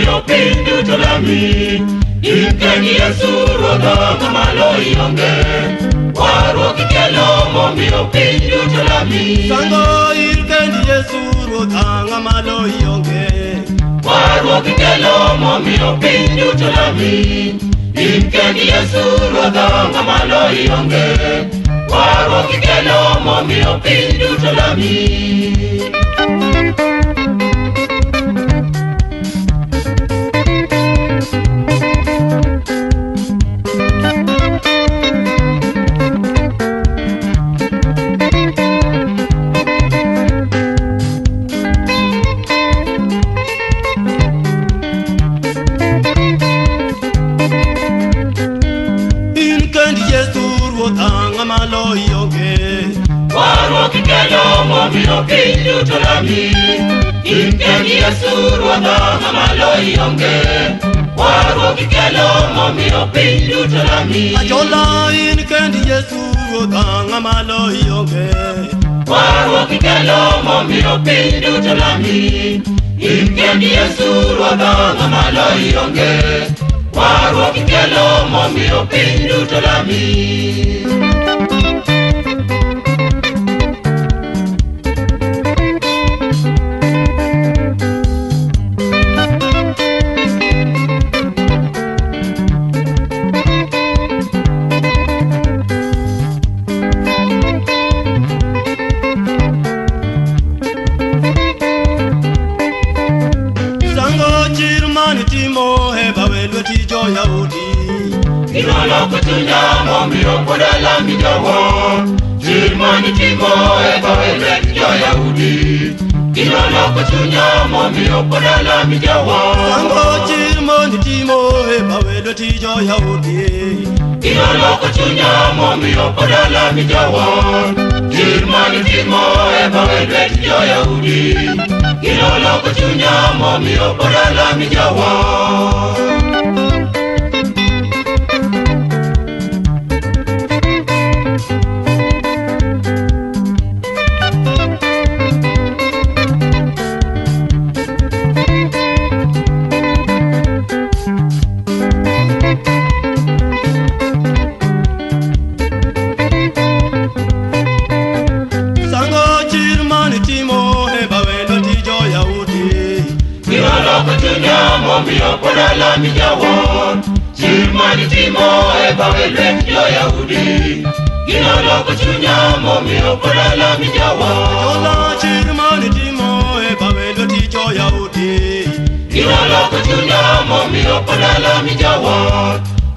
momiyo piny duto lami. In kendi Yesu Ruodha ng'ama loyi onge. Warruok ikelo momiyo piny duto lami. Sango in kendi Yesu Ruodha ng'ama loyi onge. Warruok ikelo momiyo piny duto lami. In kendi Yesu Ruodha ng'ama loyi onge. Warruok ikelo momiyo piny duto lami. In kendi Yesu Ruodha ng'ama loyi onge. Warruok ikelo momiyo piny duto lami. In kendi Yesu Ruodha ng'ama loyi onge. Warruok ikelo momiyo piny duto lami. Ajola in kendi Yesu Ruodha ng'ama loyi onge. Warruok ikelo momiyo piny duto lami. In kendi Yesu Ruodha ng'ama loyi onge. Warruok ikelo momiyo piny duto lami. Sango chir mane timo e bawe lweti jo-Yahudi. Inoloko chunya momiyo pod alami jowo. Chir mane itimo e bawe lwet jo-Yahudi. Inoloko chunya momiyo pod alami jowo. Sango chir mane timo e bawe lweti jo-Yahudi. Inoloko chunya momiyo pod alami jowo. Chir mane itimo e bawe lwet jo-Yahudi. Inoloko chunya momiyo pod alami jowo. Sango chir mane timo e bawe lweti jo-Yahudi. Inoloko chunya momiyo pod alami jowo. Chir mane itimo e bawe lwet jo-Yahudi. Inoloko chunya momiyo pod alami jowo. Ajola chir mane timo e bawe lweti jo-Yahudi. Inoloko chunya momiyo pod alami jowo.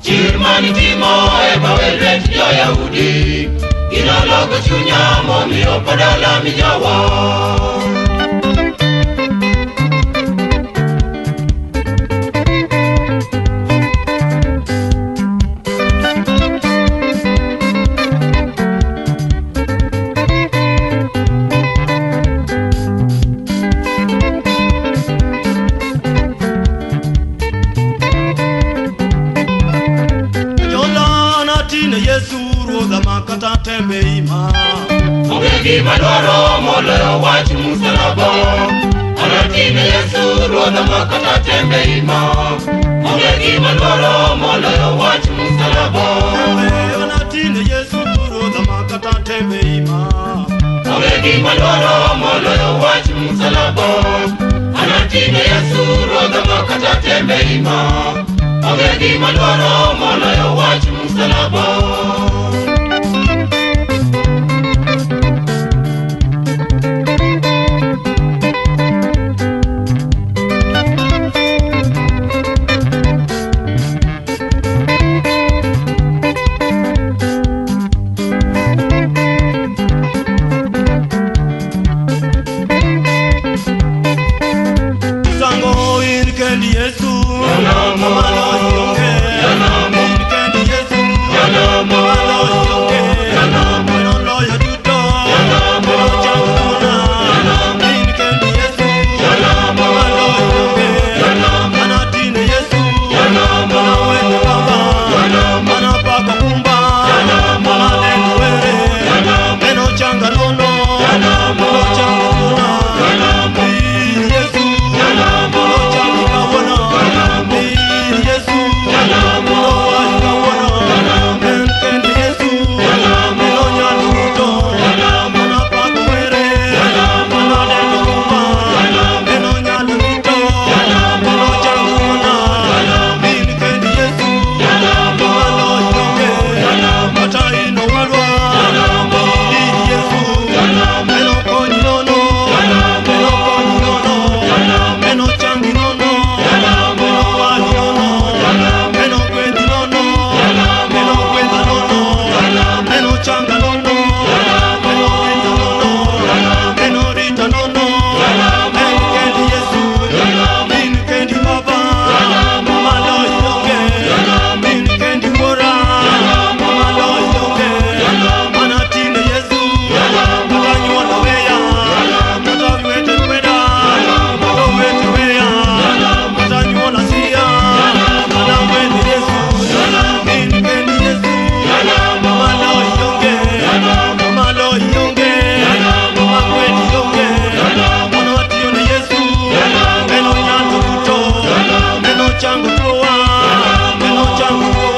Chir mane itimo e bawe lwet jo-Yahudi. Inoloko chunya momiyo pod alami jowo. Ajola natine Yesu Ruodha makata tembe ima. Onge gima dwaro moloyo wach msalaba. Anatine Yesu Ruodha makata tembe ima. Onge gima dwaro moloyo wach msalaba. Anatine Yesu Ruodha makata tembe ima. Onge gima dwaro moloyo wach msalaba. Anatine Yesu Ruodha makata tembe ima. Onge gima dwaro moloyo wach msalaba. Sango in kendi Yesu ng'ama loyi onge. In kendi Yesu ng'ama loyi onge. Noloyo duto enochango tuna. In kendi Yesu ng'ama loyi onge. Anatine Yesu anawene baba anapako kumba anadendo were enochanga nono enochango tuna. In Yesu enochango kawuono. Eno chango tuowa, eno chango tuowa.